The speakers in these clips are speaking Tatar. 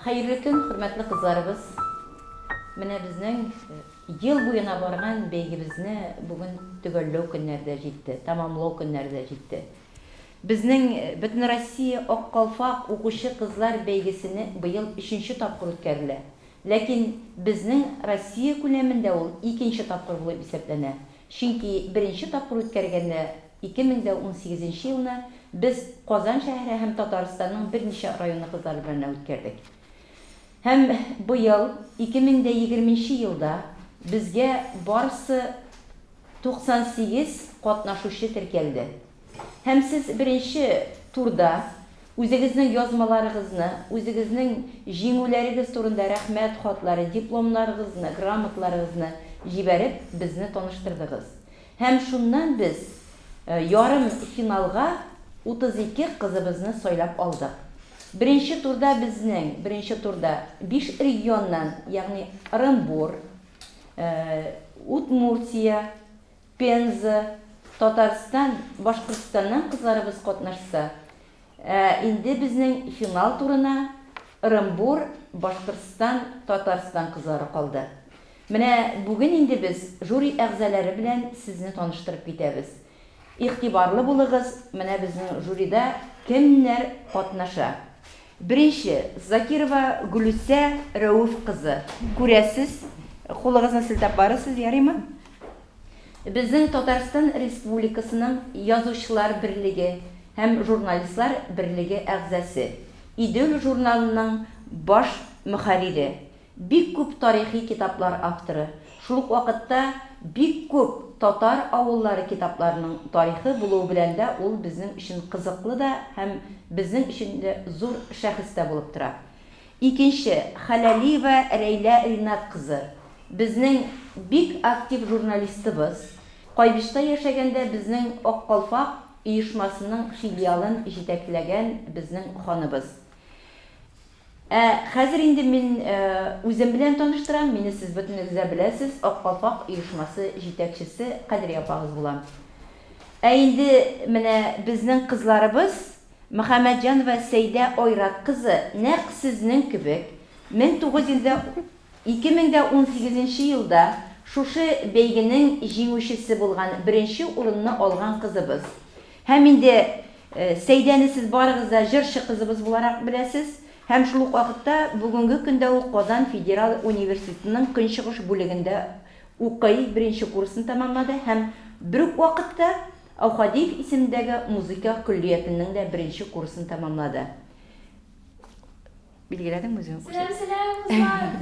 Хәерле көн, хөрмәтле кызларыбыз! Менә безнең ел буена барган бәйгебезне бүген төгәлләү көннәре дә җитте, тәмамлау көннәре дә җитте. Безнең Бөтенроссия Ак калфак укучы кызлар бәйгесене быел өченче тапкыр үткәрелә. Ләкин безнең Россия күләмендә ул икенче тапкыр булып исәпләнә. Чөнки беренче тапкыр үткәргәндә, 2018 нче елны, без Казан шәһәре һәм Татарстанның берничә районы кызлары белән генә үткәрдек. Һәм быел, 2020 нче елда, безгә барысы 98 катнашучы теркәлде. Һәм сез беренче турда үзегезнең язмаларыгызны, үзегезнең җиңүләрегез турында рәхмәт хатлары, дипломнарыгызны, грамоталарыгызны җибәреп, безне таныштырдыгыз. Һәм шуннан без ярым финалга 32 кызыбызны сайлап алдык. Беренче турда безнең, беренче турда биш регионнан, ягъни Ырынбур, Удмуртия, Пенза, Татарстан, Башкортстаннан кызларыбыз катнашса, ә инде безнең финал турына Ырынбур, Башкортстан, Татарстан кызлары калды. Менә бүген инде без жюри әгъзалары белән сезне таныштырып китәбез. Игътибарлы булыгыз, менә безнең жюрида кемнәр катнаша. Беренче, Закирова Гөлүсә Рәүф кызы. Күрәсез, кулыгызны селтәп барырсыз, ярыймы? Безнең Татарстан Республикасының Язучылар берлеге һәм Журналистлар берлеге әгъзасе, Идел журналының баш мөхәррире, бик күп тарихи китаплар авторы, шул ук вакытта бик күп татар авыллары китапларының тарихы булуы белән дә ул безнең өчен кызыклы да һәм безнең өчен дә зур шәхес тә булып тора. Икенче, Хәләлиева Рәйлә Ринат кызы, безнең бик актив журналистыбыз, Кайбычта яшәгәндә безнең Ак калфак оешмасының филиалын җитәкләгән безнең ханыбыз. Ә хәзер инде мин үзем белән таныштырам, мине сез бөтенегез дә беләсез, Ак калфак оешмасы җитәкчесе Кадрия апагыз булам. Ә инде менә безнең кызларыбыз, Мөхәммәтҗанова Сәйдә Айрат кызы нәкъ сезнең кебек 2018 нче елда шушы бәйгенең җиңүчесе булган беренче урынны алган кызыбыз. Һәм инде Сәйдәне сез барыгыз да җырчы кызыбыз буларак беләсез һәм шул ук вакытта бүгенге көндә ул Казан федераль университетының көнчыгыш бүлегендә укый, беренче курсын тәмамлады һәм бер үк вакытта Әүхәдиев исемендәге музыка көллиятенең дә беренче курсын тәмамлады. Билгеләдеңме үзең? Сәлам, сәлам, кызлар!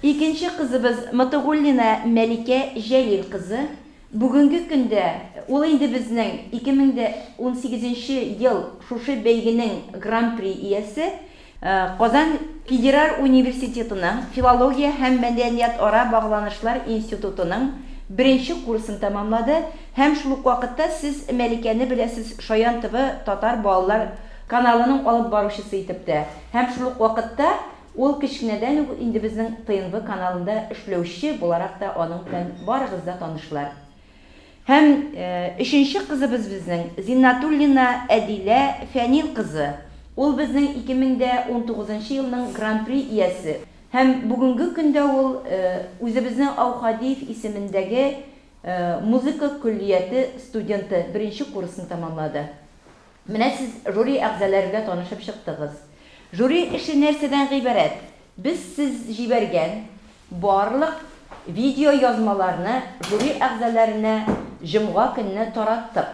Икенче кызыбыз Мотыгуллина Мәликә Җәлил кызы. Бүгенге көндә ул инде безнең 2018 нче ел шушы бәйгенең гран-при иясе. Казан федераль университетының Филология һәм мәдәниятара багланышлар институтының беренче курсын тәмамлады һәм шул ук вакытта сез Мәликәне беләсез Шаян ТВ татар балалар каналының алып баручысы итеп тә һәм шул ук вакытта ул кечкенәдән үк инде безнең ТНВ каналында эшләүче буларак та аның белән барыгыз да танышлар. Һәм өченче кызыбыз безнең, Зиннатуллина Әдилә Фәнил кызы. Ул безнең 2019 нчы елның Гран-при иясе. Һәм бүгенге көндә ул үзебезнең Аухадиев исемендәге музыка көллияте студенты, беренче курсын тәмамлады. Менә сез жюри әгъзалары белән танышып чыктыгыз. Жюри эше нәрсәдән гыйбарәт? Без сез җибәргән барлык видеоязмаларны жюри әгъзаларына җомга көнне тараттык.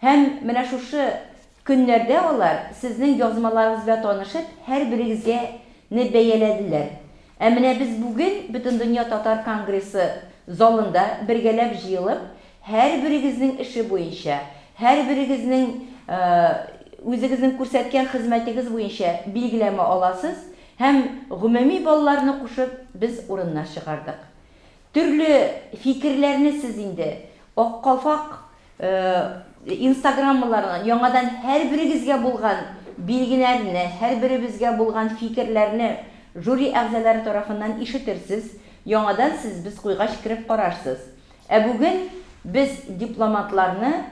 Һәм менә шушы көннәрдә алар сезнең язмаларыгыз белән танышып, һәрберегезгә не бәяләделәр. Ә менә без бүген Бөтендөнья татар конгрессы залында бергәләп җыелып, һәрберегезнең эше буенча, һәрберегезнең үзегезнең күрсәткән хезмәтегез буенча билгеләмә аласыз һәм гомуми балларны кушып без урыннар чыгардык. Төрле фикерләрне сез инде Ак калфак инстаграммаларыннан яңадан һәрберегезгә булган билгеләрне, һәрберебезгә булган фикерләрне жюри әгъзалары тарафыннан ишетерсез, яңадан сез без куйгач кереп карарсыз. Ә бүген без дипломатларны,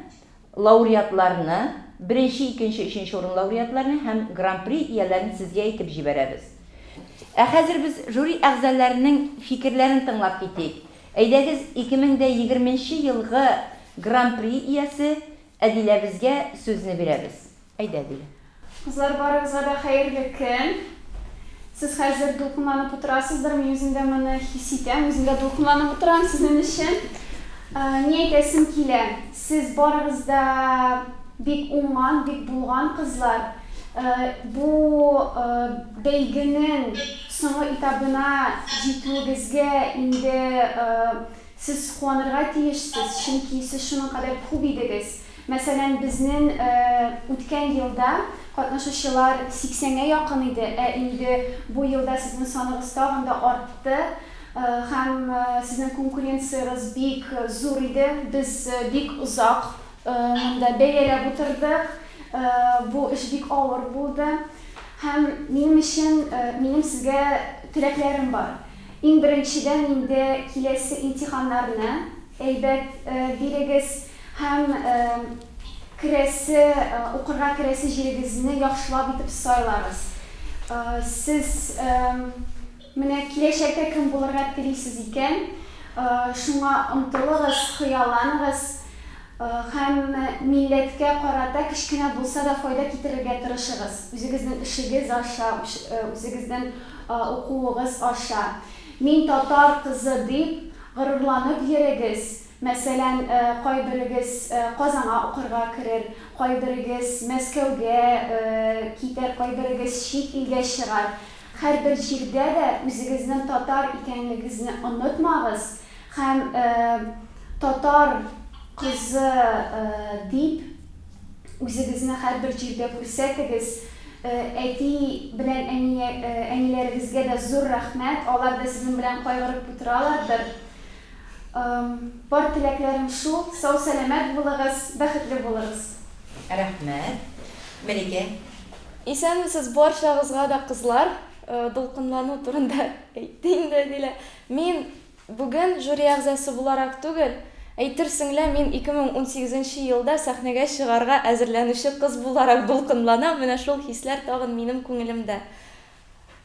лауреатларны. беренче, икенче, өченче урын лауреатларны һәм Гран-при ияләрен сезгә әйтеп җибәрәбез. Ә хәзер без жюри әгъзаларының фикерләрен тыңлап китик. Әйдәгез, 2020 нче елгы Гран-при иясе Әдиләбезгә сүзне бирәбез. Әйдә, Әдилә. Кызлар, барыгызга да хәерле көн. Сез хәзер дулкынланып утырасыздыр, мин үзем дә моны хис итәм, үзем дә дулкынланып утырам сезнең өчен. Ни әйтәсем килә, сез барыгыз да бик уңган, бик булган кызлар. Бу бәйгенең соңгы этабына җитүегезгә инде Сез куанырга тиешсез, чөнки сез шуның кадәр күп идегез. Мәсәлән, безнең үткән елда катнашучылар сиксәнгә якын иде, ә инде бу елда сезнең саныгыз тагын да артты һәм сезнең конкуренциягез бик зур иде. Без бик озак монда бәяләп утырдык, бу эш бик авыр булды. Һәм минем өчен, минем сезгә теләкләрем бар. Иң беренчедән инде киләсе имтиханнарны әйбәт бирегез һәм керәсе, укырга керәсе җирегезне яхшылап итеп сайлагыз. Сез менә киләчәктә кем булырга телисез икән, шуңа омтылыгыз, хыялланыгыз. Һәм милләткә карата кечкенә булса да файда китерергә тырышыгыз, үзегезнең эшегез аша, үзегезнең укуыгыз аша. Мин татар кызы дип горурланып йөрегез. Мәсәлән, кайберегез Казанга укырга керер, кайберегез Мәскәүгә китәр, кайберегез чит илгә чыгар. Һәрбер җирдә дә үзегезнең татар икәнлегегезне онытмагыз. Һәм татар кызы дип үзегезне һәрбер җирдә күрсәтегез. Әти белән әни әниләрегезгә дә зур рәхмәт, алар да сезнең белән кайгырып утыралардыр. Бар теләкләрем шул, сау-сәламәт булыгыз, бәхетле булыгыз. Рәхмәт. Мәликә. Исәнмесез барчагызга да, кызлар. Дулкынлану турында әйтте инде Әдилә. Мин Бүген жюри әгъзасы буларак түгел, әйтерсең лә мин 2018 нче елда сәхнәгә чыгарга әзерләнүче кыз буларак дулкынланам, менә шул хисләр тагын минем күңелемдә.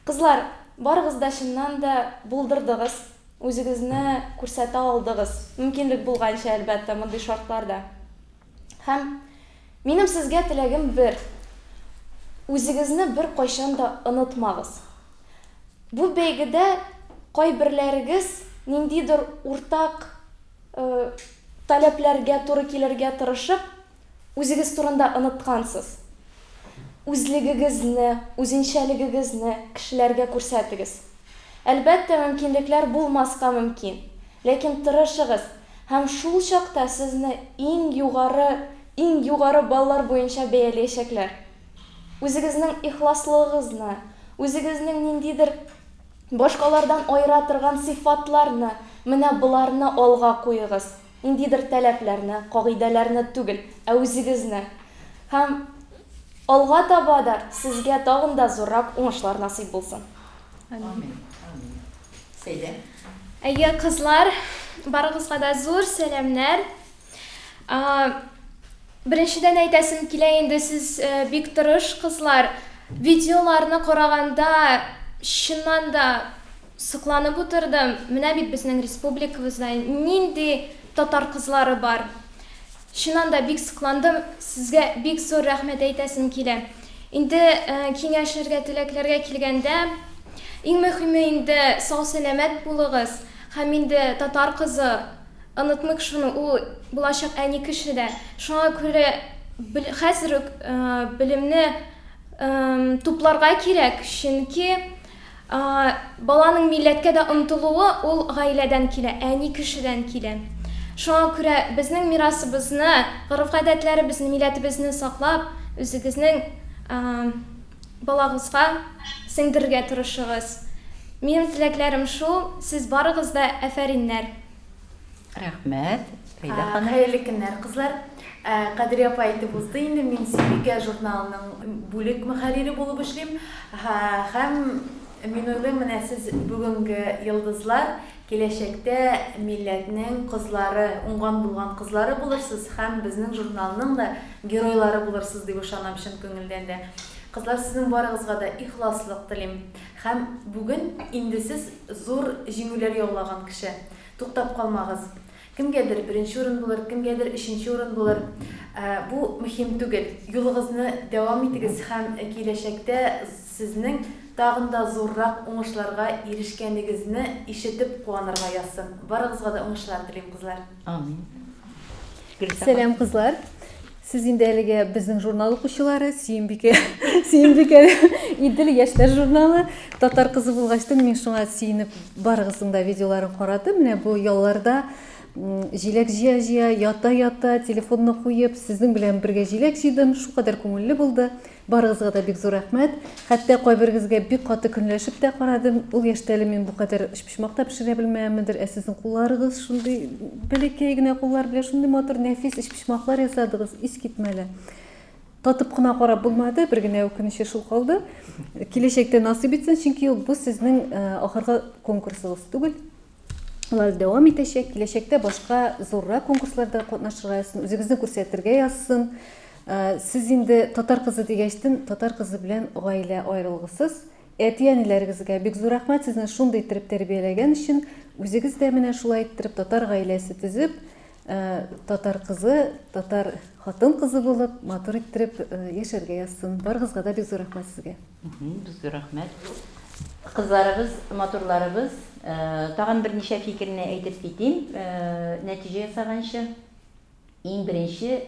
Кызлар, барыгыз да чыннан да булдырдыгыз, үзегезне күрсәтә алдыгыз, мөмкинлек булганча, әлбәттә, мондый шартларда. Һәм минем сезгә теләгем бер, үзегезне беркайчан да онытмагыз. Бу бәйгедә кайберләрегез ниндидер уртак таләпләргә туры килергә тырышып, үзегез турында оныткансыз. Үзлегегезне, үзенчәлегегезне кешеләргә күрсәтегез. Әлбәттә, мөмкинлекләр булмаска мөмкин, ләкин тырышыгыз һәм шул чакта сезне иң югары, иң югары баллар буенча бәялиячәкләр. Үзегезнең ихласлыгыгызны, үзегезнең ниндидер башкалардан аера торган сыйфатларны, менә боларны алга куегыз. Ниндидер таләпләрне, кагыйдәләрне түгел, ә үзегезне. Һәм алга таба да сезгә тагын да зуррак уңышлар насыйп булсын. Амин. Амин. Сәйдә. Әйе, кызлар, барыгызга да зур сәламнәр. Беренчедән әйтәсем килә инде, сез бик тырыш кызлар. Видеоларны караганда, чыннан да сокланып утырдым. Менә бит безнең республикабызда нинди татар кызлары бар. Чыннан да бик сокландым. Сезгә бик зур рәхмәт әйтәсем килә. Инде киңәшләргә, теләкләргә килгәндә, иң мөһиме инде сау-сәламәт булыгыз һәм инде татар кызы Онытмыйк шуны, ул булачак әни кеше дә. Шуңа күрә хәзер үк белемне тупларга кирәк, чөнки баланың милләткә дә омтылуы ул гаиләдән килә, әни кешедән килә. Шуңа күрә безнең мирасыбызны, гореф-гадәтләребезне, милләтебезне саклап, үзегезнең балагызга сеңдерергә тырышыгыз. Минем теләкләрем шул, сез барыгыз да әфәриннәр! Рәхмәт, Фәйдә ханым. Хәерле көннәр, кызлар. Кадрия апа әйтеп узды инде, мин Сөембикә журналының бүлек мөхәррире булып эшлим. Һәм мин уйлыйм, менә сез бүгенге йолдызлар, Киләчәктә милләтнең кызлары, уңган-булган кызлары булырсыз һәм безнең журналның да геройлары булырсыз дип ышанам чын күңелдән дә. Кызлар, сезнең барыгызга да ихласлык телим. Һәм бүген инде сез зур җиңүләр яулаган кеше. Туктап калмагыз. Кемгәдер беренче урын булыр, кемгәдер өченче урын булыр. Бу мөһим түгел. Юлыгызны дәвам итегез һәм киләчәктә сезнең тагын да зуррак уңышларга ирешкәнегезне ишетеп куанырга язсын. Барыгызга да уңышлар телим, кызлар. Амин. Сәлам, кызлар! Сез инде әлегә безнең журнал укучылары, Сөембикә, Сөембикә Идел яшьләр журналы. Татар кызы булгачтын мин шуңа сөенеп барыгызның да видеоларын карадым. Менә бу ялларда җиләк җыя-җыя, ята-ята, телефонны куеп, сезнең белән бергә җиләк җыйдым. Шулкадәр күңелле булды. Барыгызга да бик зур рәхмәт. Хәтта кайберегезгә бик каты көнләшеп тә карадым. Ул яшьтә әле мин бу кадәр өчпочмак та пешерә белмәгәнмендер, ә сезнең кулларыгыз шундый бәләкәй генә куллар белән шундый матур, нәфис өчпочмаклар ясадыгыз, искитмәле. Татып кына карап булмады, бер генә үкенече шул калды. Киләчәктә насыйп итсен, чөнки бу сезнең ахыргы конкурсыгыз түгел. Алар дәвам итәчәк, киләчәктә башка зуррак конкурсларда катнашырга язсын, үзегезне күрсәтергә язсын. Э, сез инде татар кызы дигәчтен, татар кызы белән гаилә аерылгысыз. Әти-әниләрегезгә бик зур рәхмәт сезне шундый иттереп тәрбияләгән өчен. Үзегез дә менә шулай иттереп татар гаиләсе төзеп, э, татар кызы, татар хатын кызы булып, матур иттереп э, яшәргә язсын. Барыгызга да бик зур рәхмәт сезгә. Бик зур рәхмәт. Кызларыбыз, матурларыбыз, тагын берничә фикерне әйтеп китим, нәтиҗә ясаганчы. Иң беренче,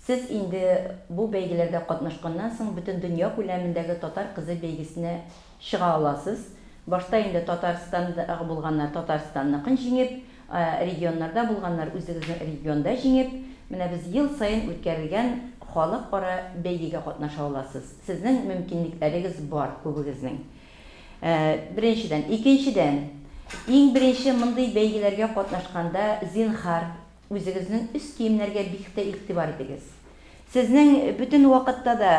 сез инде бу бәйгеләрдә катнашканнан соң бөтен дөнья күләмендәге Татар кызы бәйгесенә чыга аласыз. Башта инде Татарстандагы булганнар Татарстанныкын җиңеп, регионнарда булганнар үзегезнең регионда җиңеп, менә без ел саен үткәрелгән халыкара бәйгегә катнаша аласыз. Сезнең мөмкинлекләрегез бар күбегезнең. Беренчедән. Икенчедән, иң беренче мондый бәйгеләргә катнашканда, зинһар, үзегезнең өс киемнәргә бик тә игътибар итегез. Сезнең бөтен вакытта да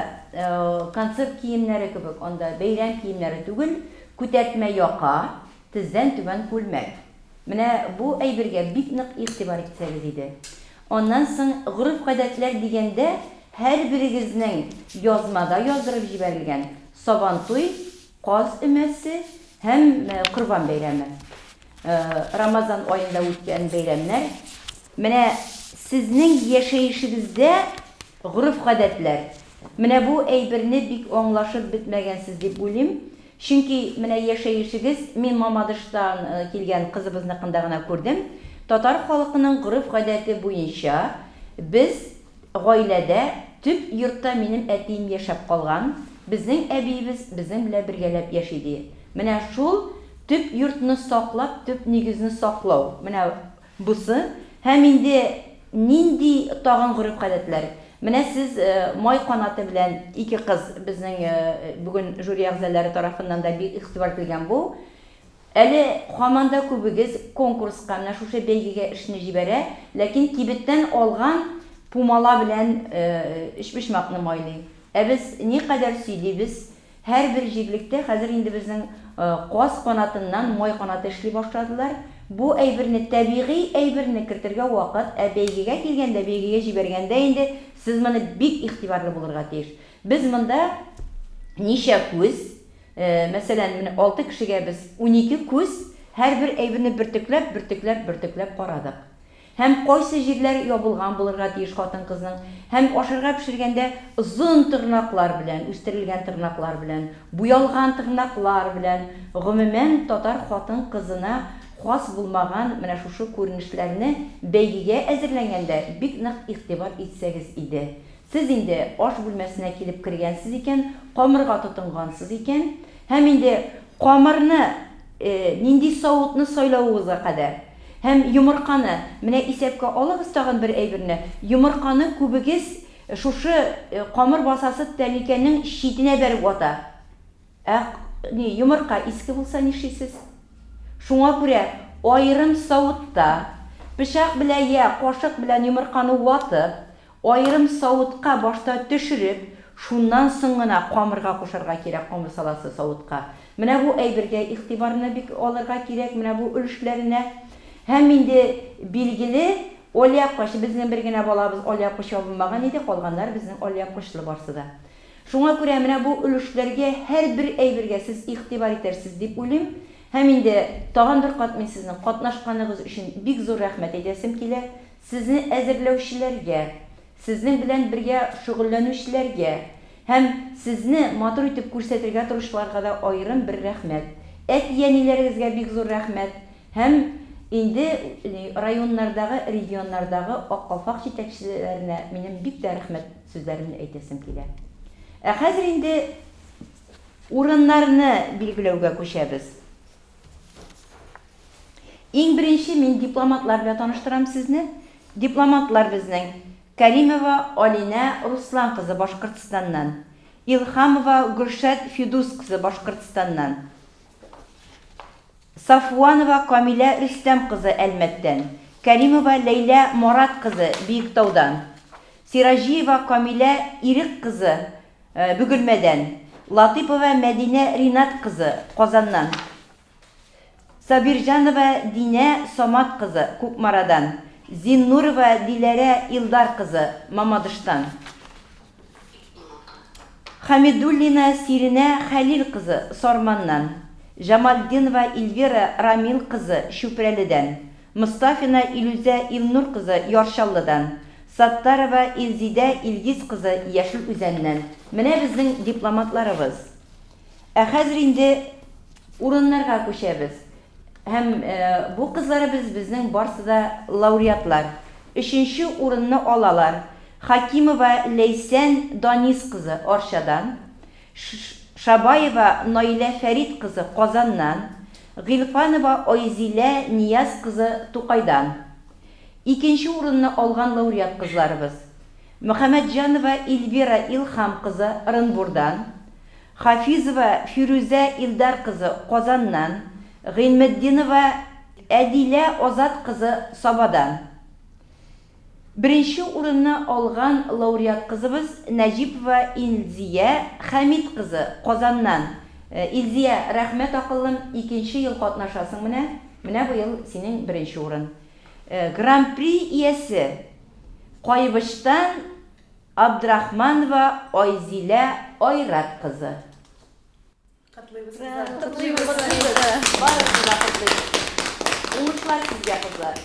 концерт киемнәре кебек, анда бәйрәм киемнәре түгел, күтәртмә яка, тездән түбән күлмәк. Менә бу әйбергә бик нык игътибар итсәгез иде. Аннан соң гореф-гадәтләр дигәндә һәрберегезнең язмада яздырып җибәрелгән Сабантуй, Каз өмәсе һәм Корбан бәйрәме. Рамазан аенда үткән бәйрәмнәр. Менә сезнең яшәешегездә гореф-гадәтләр. Менә бу әйберне бик аңлашып бетмәгәнсез дип уйлыйм. Чөнки менә яшәешегез, мин Мамадыштан килгән кызыбызныкында гына күрдем, татар халкының гореф-гадәте буенча без гаиләдә, төп йортта минем әтием яшәп калган, безнең әбиебез безнең белән бергәләп яши, ди. Менә шул төп йортны саклап, төп нигезне саклау, менә Бусы. Һәм инде нинди тагын гореф-гадәтләр? Менә сез май канаты белән ике кыз безнең бүген жюри әгъзалары тарафыннан да бик игътибар ителгән бу. Әле һаман да күбегез конкурска, менә шушы бәйгегә эшне җибәрә, ләкин кибеттән алган пумала белән өчпочмакны майлый. Ә без никадәр сөйлибез, Һәрбер җирлектә хәзер инде безнең каз канатыннан май канаты эшли башладылар. Бу әйберне, тәбигый әйберне кертергә вакыт, ә бәйгегә килгәндә, бәйгегә җибәргәндә инде сез моны бик игътибарлы булырга тиеш. Без монда ничә күз, мәсәлән, менә алты кешегә без 12 күз, һәрбер әйберне бөртекләп, бөртекләп, бөртекләп карадык. Һәм кайсы җирләр ябылган булырга тиеш хатын-кызның, һәм ашарга пешергәндә озын тырнаклар белән, үстерелгән тырнаклар белән, буялган тырнаклар белән, гомумән, татар хатын-кызына хас булмаган менә шушы күренешләрне бәйгегә әзерләнгәндә бик нык игътибар итсәгез иде. Сез инде аш бүлмәсенә килеп кергәнсез икән, камырга тотынгансыз икән, һәм инде камырны нинди савытны сайлавыгызга кадәр, һәм йомырканы, менә исәпкә алыгыз тагын бер әйберне, йомырканы күбегез шушы камыр басасы тәлинкәнең читенә бәреп вата. Ә ни, йомырка иске булса нишлисез? Шуңа күрә аерым савытта пычак белә я кашык белән йомырканы ватып, Аерым савытка башта төшереп, Шуннан соң гына камырга кушарга кирәк, камыр саласы савытка. Менә бу әйбергә игътибарны бик алырга кирәк, менә бу өлешләренә. Һәм инде, билгеле, алъяпкыч, безнең бер генә балабыз алъяпкыч ябынмаган иде, калганнары безнең алъяпкычлы барсы да. Шуңа күрә менә бу өлешләргә, һәрбер әйбергә сез игътибар итәрсез дип уйлыйм. Һәм инде тагын бер кат мин сезнең катнашканыгыз өчен бик зур рәхмәт әйтәсем килә. Сезне әзерләүчеләргә, сезнең белән бергә шөгыльләнүчеләргә һәм сезне матур итеп күрсәтергә торучыларга да аерым бер рәхмәт. Әти-әниләрегезгә бик зур рәхмәт. Һәм инде районнардагы, регионнардагы Ак калфак җитәкчеләренә минем бик тә рәхмәт сүзләремне әйтәсем килә. Ә хәзер инде урыннарны билгеләүгә күчәбез. Иң беренче мин дипломатлар белән таныштырам сезне. Дипломантлар безнең Кәримова Алинә Руслан кызы Башкортстаннан, Илһамова Гөлшат Фидус кызы Башкортстаннан, Сафуанова Камилә Рөстәм кызы Әлмәттән, Кәримова Ләйлә Марат кызы Биектаудан, Сираҗиева Камилә Ирек кызы Бөгелмәдән, Латыйпова Мәдинә Ринат кызы Казаннан. Сабирҗанова Динә Самат кызы, Кукмарадан, Зиннурова Диләрә Илдар кызы, Мамадыштан, Хамидуллина Сиринә Хәлил кызы, Сарманнан, Җамалтдинова Эльвира Рамил кызы, Чүпрәледән, Мостафина Илүзә Илнур кызы, Яр Чаллыдан, Саттарова Илзидә Илгиз кызы, Яшел Үзәннән. Менә безнең дипломатларыбыз. Ә хәзер инде урыннарга күчәбез. Һәм бу кызларыбыз безнең барсы да лауреатлар. Өченче урынны алалар Хакимова Ләйсән Данис кызы Арчадан, Шабаева Наилә Фәрит кызы Казаннан, Гыйлфанова Айзилә Нияз кызы Тукайдан. Икенче урынны алган лауреат кызларыбыз, Мөхәммәтҗанова Эльвира Илһам кызы Ырынбурдан, Хафизова Фирүзә Илдар кызы Казаннан, Гыйльметдинова Әдилә Азат кызы Сабадан. Беренче урынны алган лауреат кызыбыз Нәҗипова Илзия Хәмит кызы Казаннан. Илзия, рәхмәт акыллым, икенче ел катнашасың менә, менә быел синең беренче урын. Гран-при иясе, Кайбычтан Абдрахманова Айзилә Айрат кызы. Котлыйбыз, кызлар. Котлыйбыз. Барысын да котлыйбыз. Уңышлар сезгә, кызлар.